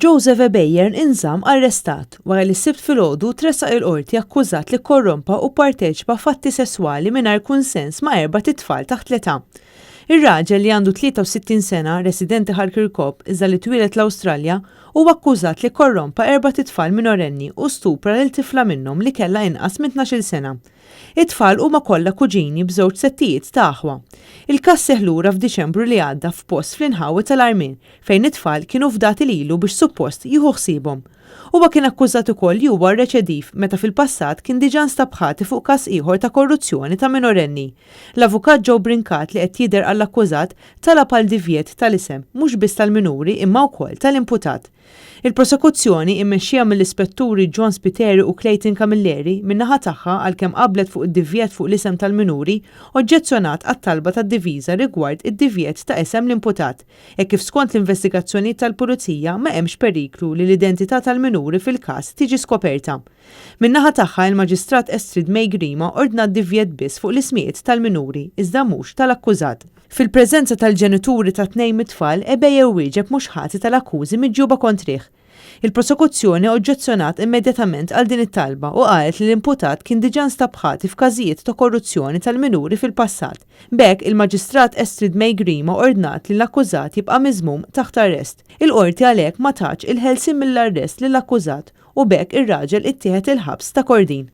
Joseph Ebejer inżamm arrestat wara li s-Sibt filgħodu tressaq il-Qorti akkużat li kkorrompa u pparteċipa f'atti sesswali mingħajr kunsens ma' erbat itfal taħt l-età. Ir-raġel li għandu 63 sena, residenti Ħal Kirkop, iżda li twieled l-Awstralja, huwa akkużat li kkorrompa erbat itfal minorenni u stupra lil tifla minnhom li kellha inqas minn 12-il sena. It-tfal huma kollha kuġini b'żewġ settijiet ta' aħwa. Il-każ seħħ lura f'Diċembru li għadda f'post fl-inħawi tal-Għarmien fejn it-tfal kienu fdati lilu biex suppost jieħu ħsiebhom. Huwa kien akkużat ukoll li huwa reċediv meta fil-passat kien diġà nstab ħati fuq każ ieħor ta' korruzzjoni ta' minorenni. L-Avukat Joe Brincat li qed jidher għall-akkużat talab għal divjett tal-isem mhux biss tal-minuri imma wkoll tal-imputat. Il-prosekuzzjoni, immexxija mill-Ispetturi John Spiteri u Clayton Camilleri, min-naħa tagħha, għalkemm qablet fuq id-divjett fuq l-isem tal-minuri, oġġezzjonat għat-talba tad-diviża rigward id-divjett ta' isem l-imputat, hekk kif skont l-investigazzjonijiet tal-Pulizija ma hemmx periklu li l-identità tal-minuri fil-każ tiġi skoperta. Min-naħa tagħha, il-Maġistrat Estrid May Grima ordnat divjett biss fuq l-ismijiet tal-minuri, iżda mhux tal-akkużat. Fil-preżenza tal-ġenituri ta' tnejn mit-tfal, Ebejer wieġeb mhux ħati tal-akkużi miġjuba kontrih. Il-prosekuzzjoni oġġezzjonat immedjatament għal din it-talba u qalet li l-imputat kien diġà nstab ħati f'każijiet ta' korruzzjoni tal-minuri fil-passat. B'hekk, il-Maġistrat Estrid May Grima ordnat li l-akkużat jibqa' miżmum taħt arrest. Il-Qorti għalhekk ma tatx il-ħelsien mill-arrest lill-akkużat u b'hekk ir-raġel ittieħed il-ħabs ta' Kordin.